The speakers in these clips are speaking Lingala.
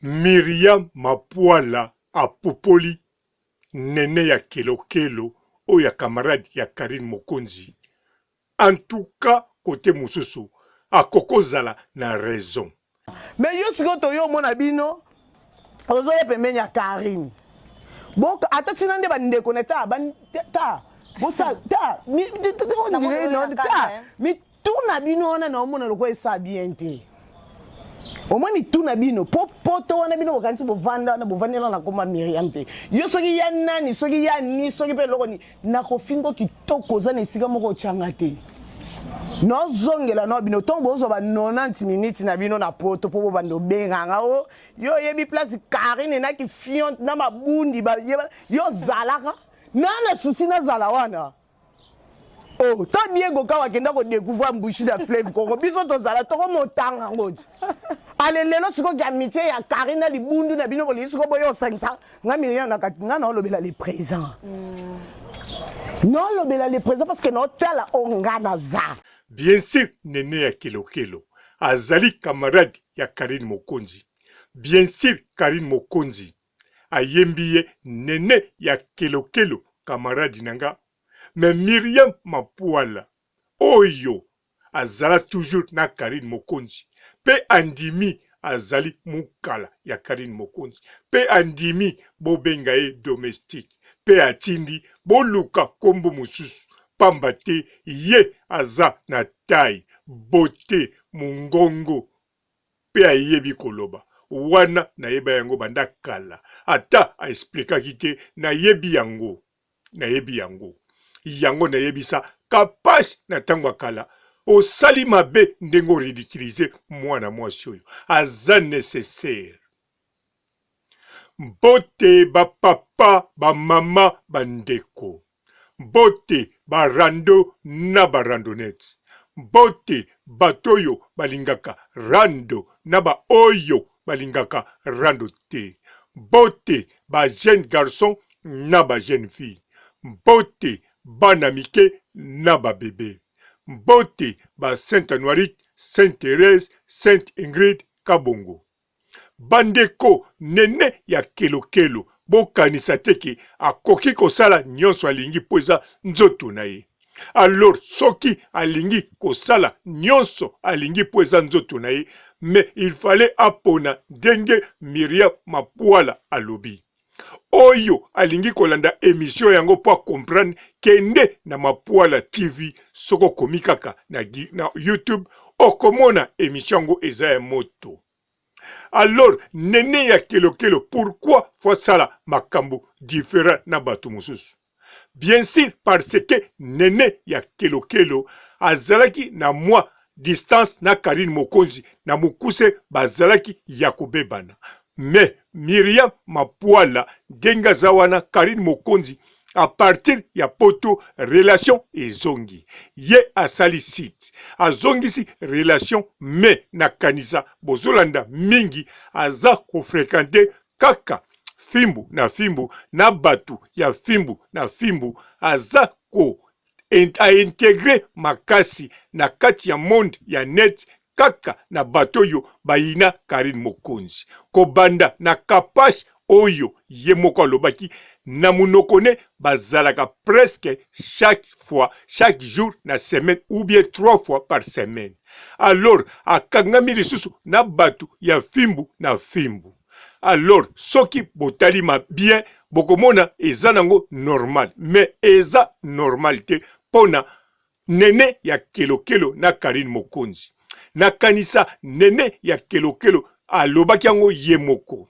Myriam Mapuala apupoli Nene ya kelokelo oyo ya camarade ya Carine Mokonzi en tout cas cote mosusu akoko zala na raison. Mais yo sikoyo toyo omona bino ozoya pembeni ya Carine boka ata tina nde bandeko na ta ta bosa ta ta Mituna bino wana naomona lokola esa bien te. Omoni mituna bino po poto wana bino bokanisi bovanda wana bovandela na komba Miriam te. Yo soki ya nani soki ya ni soki pe eloko ni nakofingo kitoko oza na esika moko otyanga te. Nozongela no bino ntongo bozwa ba 90 minutes na bino na poto po bobanda obenga nga o yo oyebi place Carine na kifionte na mabundi ba yo ozalaka na na souci nazala wana. Oh, to Diego Kawa akenda ko découvrir mbushi na fleuve Congo. Biso tozala toko motanga ngo. Ale lelo siko ki amitié ya Karine na libundu na bino bolingi siko boyo osangisa nga Miriam na kati nga na olobela le présent. Mm. Na olobela le présent parce que na otala o nga na za. Bien sur Nene ya Kelokelo azali camarade ya Carine Mokonzi. Bien sur Carine Mokonzi ayembi ye Nene ya Kelokelo camarade na nga mais Myriam Mapuala oyo azala toujours na Carine Mokonzi pe andimi azali mukala ya Carine Mokonzi pe andimi bobenga ye domestique pe atindi boluka kombo mosusu pamba te ye aza na taille, beaute, mungongo pe ayebi koloba wana nayeba yango banda kala ata a explikaki te nayebi yango. Nayebi yango. Yango nayebisa Kapash na tango ya kala, osali mabe ndenge o ridiculiser mwana mwasi oyo. Aza necessaire. Mbote ba papa, ba mama, ba ndeko. Mbote ba rando na ba randonnettes. Mbote bato oyo balingaka rando na ba oyo balingaka rando te. Mbote ba jeunes garçons na ba jeunes filles. Mbote bana mike na ba bebe. Mbote ba Sainte Anuarite, Sainte Therèse, Sainte Ingrid Kabongo. Bandeko Nene ya kelokelo bokanisa te ke akoki kosala nionso alingi po eza nzoto na ye. Alors soki alingi kosala nionso alingi po eza nzoto na ye mais il fallait apona ndenge Myriam Mapuala alobi. Oyo alingi kolanda emission yango po a comprendre kende na Mapuala TV soki okomi kaka na, na YouTube okomona emission yango eza ya moto. Alors Nene ya kelokelo pourquoi faut asala makambo different na bato mosusu? Bien sur parce que Nene ya kelokelo azalaki na mwa distance na Carine Mokonzi na mokuse bazalaki ya kobebana mais Myriam Mapuala ndenge aza wana Carine Mokonzi à partir ya poto relation ezongi ye asali site azongisi relation mais nakanisa bozolanda mingi aza ko frequenter kaka fimbu na fimbu na batu ya fimbu na fimbu aza ko a integre makasi na kati ya monde ya net kaka na bato oyo bayina Carine Mokonzi kobanda na Kapash oyo ye moko alobaki na munoko ne bazalaka presque chaque fois chaque jour na semaine ou bien trois fois par semaine alors akangami lisusu na batu ya fimbu na fimbu alors soki botali ma bien bokomona eza nango normal mais eza normal te pona Nene ya kelokelo na Carine Mokonzi. Nakanisa Nene ya kelokelo alobaki yango ye moko.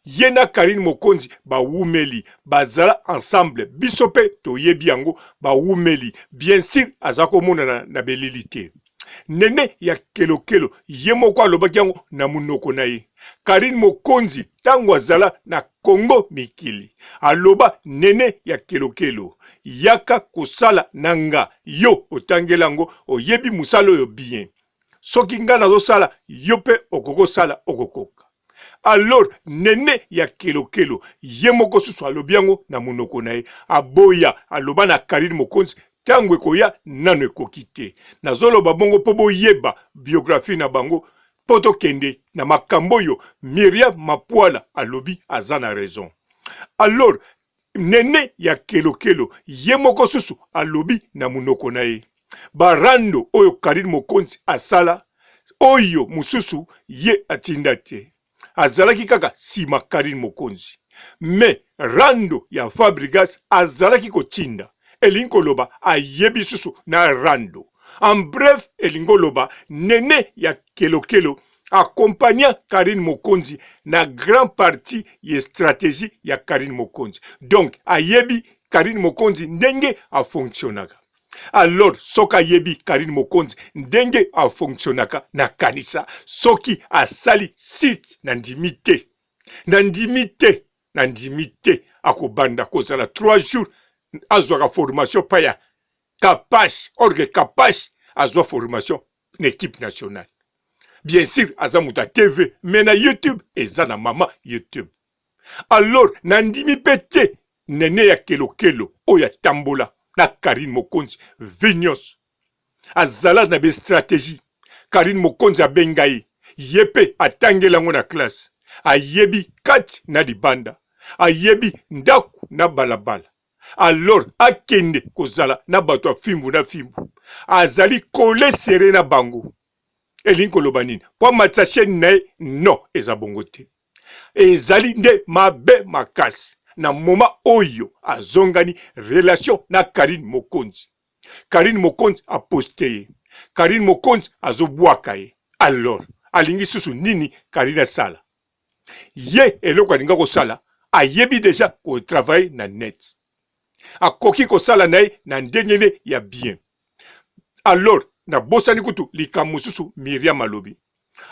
Ye na Carine Mokonzi bawumeli, bazala ensemble, biso pe toyebi yango, bawumeli. Bien sur aza komonana na belili te. Nene ya kelokelo ye moko alobaki yango na munoko na ye. Carine Mokonzi tango azala na Congo mikili aloba nene ya kelokelo yaka kosala na nga yo otangela ngo oyebi musala oyo bien soki nga nazosala yo pe okokosala okokoka alors nene ya kelokelo ye moko susu alobi yango na monoko na ye aboya aloba na Carine Mokonzi tango ekoya nano ekoki te nazoloba bongo po boyeba biographie na bango. Mpo tokende na makambo oyo Miriam Mapuala alobi aza na raison. Alors Nene ya kelokelo ye moko susu alobi na munoko na ye ba rando oyo Carine Mokonzi asala oyo mususu ye atinda te azalaki kaka sima Carine Mokonzi mais rando ya Fabrigas azalaki kotinda elingi koloba ayebi susu na rando en bref elingi oloba Nene ya kelokelo accompagna Carine Mokonzi na grand partie ya strategie ya Carine Mokonzi. Donc ayebi Carine Mokonzi ndenge a fonctionnaka. Alors soki ayebi Carine Mokonzi ndenge a fonctionnaka, nakanisa soki asali site na ndimi te, na ndimi te, na ndimi te akobanda kozala 3 jours azwaka formation pa ya Kapash, orgue Kapash azwa formation na equipe nationale. Bien sûr aza moto ya TV mais na YouTube eza na mama YouTube. Alors nandimi pe te nene ya kelokelo oyo atambola na Carine Mokonzi vie nyonso azala na be strategie. Carine Mokonzi abenga ye, ye pe atangela yango na classe, ayebi kati na libanda, ayebi ndaku na balabala. Alors akende kozala na bato ya fimbu na fimbu, azali colle serre na bango. Elingi koloba nini? Po amatisa chaine na ye? Non, eza bongo te. Ezali nde mabe makasi na moment oyo azongani relation na Carine Mokonzi. Carine Mokonzi a poste ye, Carine Mokonzi azobwaka ye. Alors alingi susu nini Carine asala? Ye eloko alinga kosala ayebi deja ko travailler na net. Akoki kosala na ye na ndenge ne ya bien. Alors nabosani kutu likambo mosusu Miriam alobi.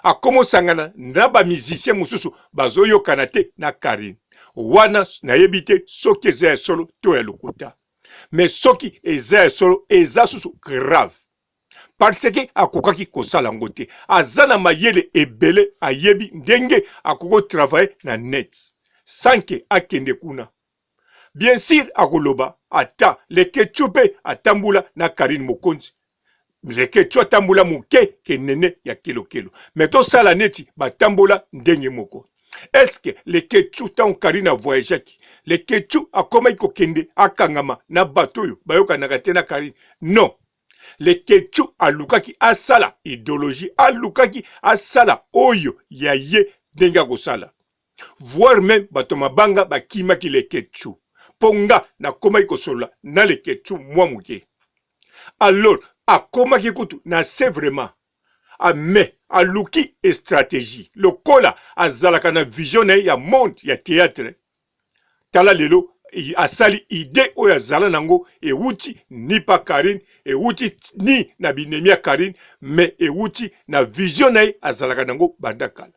Akomosangana na ba musiciens mosusu bazoyokana te na Carine. Wana nayebi te soki eza ya solo to ya lokuta. Mais soki eza ya solo eza susu grave. Parce que akokaki kosala yango te. Aza na mayele ebele, ayebi ndenge akoki ko travailler na net sans que akende kuna. Bien sur akoloba ata leketchou pe atambula na Carine Mokonzi. Leketchou atambula moke ke Nene ya kelokelo. Mais tosala neti batambola ndenge moko. Est-ce que leketchou tango Carine a voyageaki, leketchou akomaki kokende akangama na bato oyo bayokanaka te na Carine? Non. Leketchou alukaki asala ideologie, alukaki asala oyo ya ye ndenge akosala. Voir meme bato ya mabanga bakimaki Leketchou po nga nakomaki kosolola na Leketchou mwa moke. Alors akomaki kutu na se vraiment mais aluki strategie lokola azalaka na vision na ye ya monde ya theatre. Tala lelo asali idee oyo azala nango ewuti ni pa Carine, ewuti ni na binemi ya Carine, mais ewuti na vision na ye azalaka nango banda kala.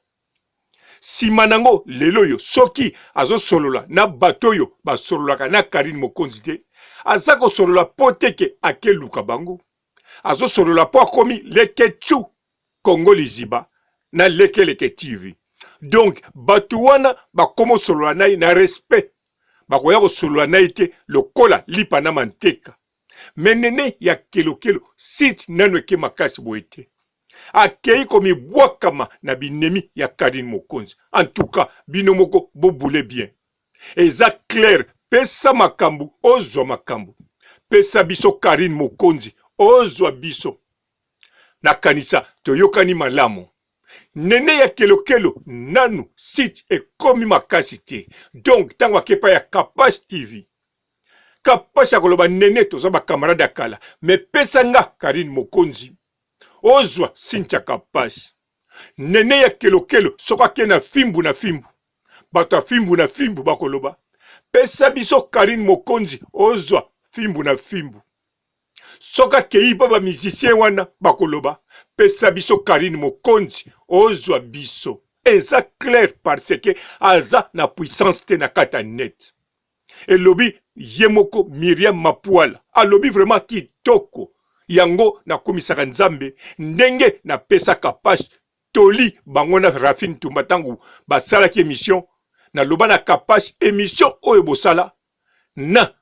Sima nango lelo oyo soki azosolola na bato oyo basololaka na Carine Mokonzi te, aza kosolola po te ke akeluka bango, azosolola po akomi Leketchou Congo Liziba na Lekeleke TV. Donc bato wana bakomosolola na ye na respect, bakoya kosolola na ye te lokola lipa na manteka. Mais Nene ya kelokelo site nanu eke makasi boye te. Akeyi komibwakama na binemi ya Carine Mokonzi. En tout cas bino moko bo boule bien. Eza clair pesa makambu ozwa makambu. Pesa biso Carine Mokonzi ozwa biso. Nakanisa toyokani malamu. Nene ya kelokelo nanu site ekomi makasi te. Donc tango ake epai ya Kapash TV Kapash akoloba nene toza ba camarade ya kala mais pesa nga Carine Mokonzi ozwa Cynthia Kapash. Nene ya kelokelo soki ake na fimbu na fimbu bato ya fimbu na fimbu bakoloba pesa biso Carine Mokonzi ozwa fimbu na fimbu. Soki akeyi pa ba musicien wana bakoloba pesa biso Carine Mokonzi ozwa biso. Eza clair parce que aza na puissance te na kati ya net. Elobi ye moko Myriam Mapuala alobi vraiment kitoko yango nakumisaka Nzambe ndenge napesa Kapash toli bango na Raphine Ntumba tango basalaki emission naloba na Kapash emission oyo bosala na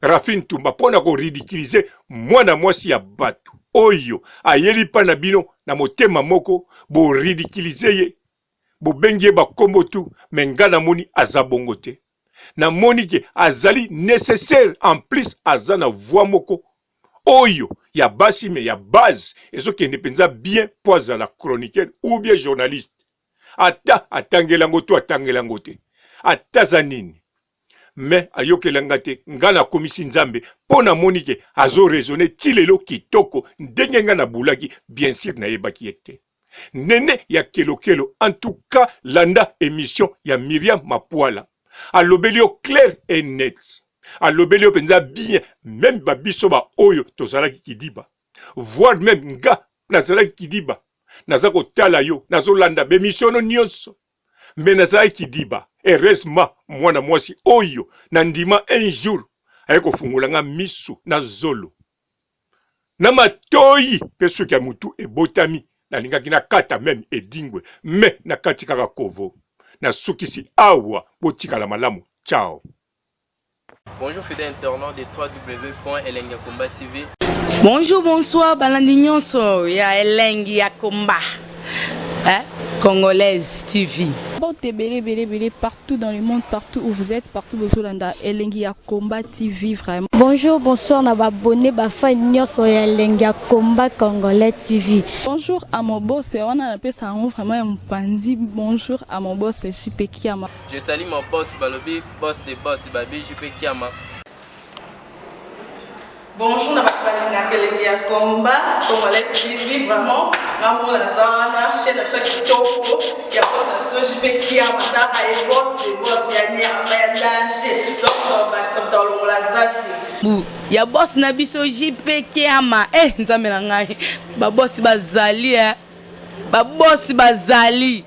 Raphine Ntumba pona ko ridiculiser mwana mwasi ya batu. oyo ayeli mpa na bino na motema moko, bo ridiculiser ye, bobengi ye ba kombo tout, mais nga namoni aza bongo te. Namoni ke azali necessaire, en plus aza na voix moko oyo ya basi mais ya base ezokende mpenza bien mpo azala chroniqueur ou bien journaliste. Ata atangela yango to atangela yango te, ata aza nini, mais ayokela nga te. Nga nakomisi Nzambe mpo namoni ke azo raisonner ti lelo kitoko ndenge nga nabulaki. Bien sur nayebaki ye te. Nene ya kelokelo, en tout cas landa emission ya Myriam Mapuala, alobeli yo clair et net, alobeli yo mpenza bien. Meme ba biso ba oyo tozalaki kidiba, voire meme nga nazalaki kidiba, naza kotala yo, nazolanda ba emission no nyonso, mais nazalaki kidiba. Heureusement mwana mwasi oyo na ndima un jour aye kofungola nga misu na zolo na matoyi mpe suki ya mutu ebotami, nalingaki nakata meme edingwe, mais nakati kaka kovo, nasukisi awa. Botikala malamu, ciao. Bonjour fidèles internautes de www.elengiyakomba TV. Bonjour, bonsoir, balandi nyonso ya Elengi ya Komba. Hein? Congolaise TV. Mbote ebele ebele ebele partout dans le monde, partout où vous êtes, partout bozolanda Elengi ya Combat TV vraiment. Bonjour, bonsoir na ba abonné ba fan nyonso ya Elengi ya Combat Congolais TV. Bonjour à mon boss, wana napesa yango vraiment ya mopanzi. Bonjour à mon boss JP Kiama. Je salue mon boss balobi boss de boss babi JP Kiama. Bonjour na bato balingaka elengi ya combat congolais TV, vraiment nga moko naza wana chaîne na biso ya kitoko ya boss na biso JP Kiama, tala ye boss de boss ya nyama ya danger, donc tobakisa moto alongola zaki bu ya boss na biso JP Kiama. Eh, nzambe na ngai, ba boss bazali eh. Ba boss bazali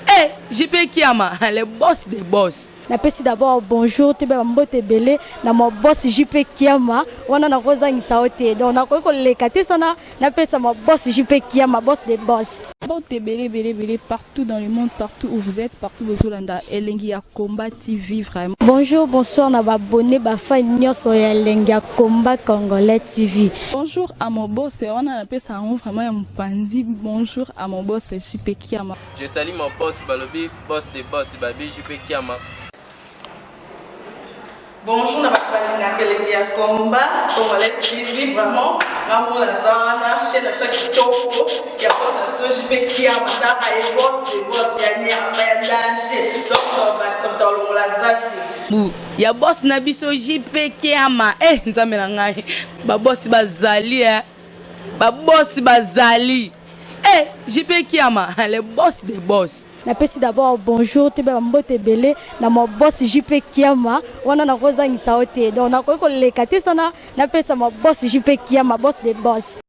eh, JP Kiama le boss des boss. Napesi d'abord bonjour toyeba ba mbote ebele na ma boss JP Kiama, wana nakozangisa yo te, donc nakoki koleka te sana napesa ma boss JP Kiama, boss des boss. Mbote ebele ebele ebele partout dans le monde, partout où vous êtes, partout bozolanda Elengi ya Combat TV vraiment. Bonjour, bonsoir na ba abonné ba fan nyonso ya Elengi ya Combat Congolais TV. Bonjour à mon boss, wana napesa yango vraiment ya mopanzi. Bonjour à mon boss JP Kiama. Je salue mon boss balobi boss de boss babi JP Kiama. Bonjour na bato balingaka elengi ya combat congolais TV, vraiment nga moko naza wana chaîne na biso ya kitoko ya boss na biso JP Kiama, tala ye boss de boss ya nyama ya danger, donc tobakisa moto alongola zaki bu ya boss na biso JP Kiama. Eh, nzambe na ngai, ba boss bazali eh. Ba boss bazali eh, JP Kiama le boss des boss. Napesi d'abord bonjour toyeba ba mbote ebele na ma boss JP Kiama, wana nakozangisa yo te, donc nakoki koleka te sana napesa ma boss JP Kiama, boss des boss.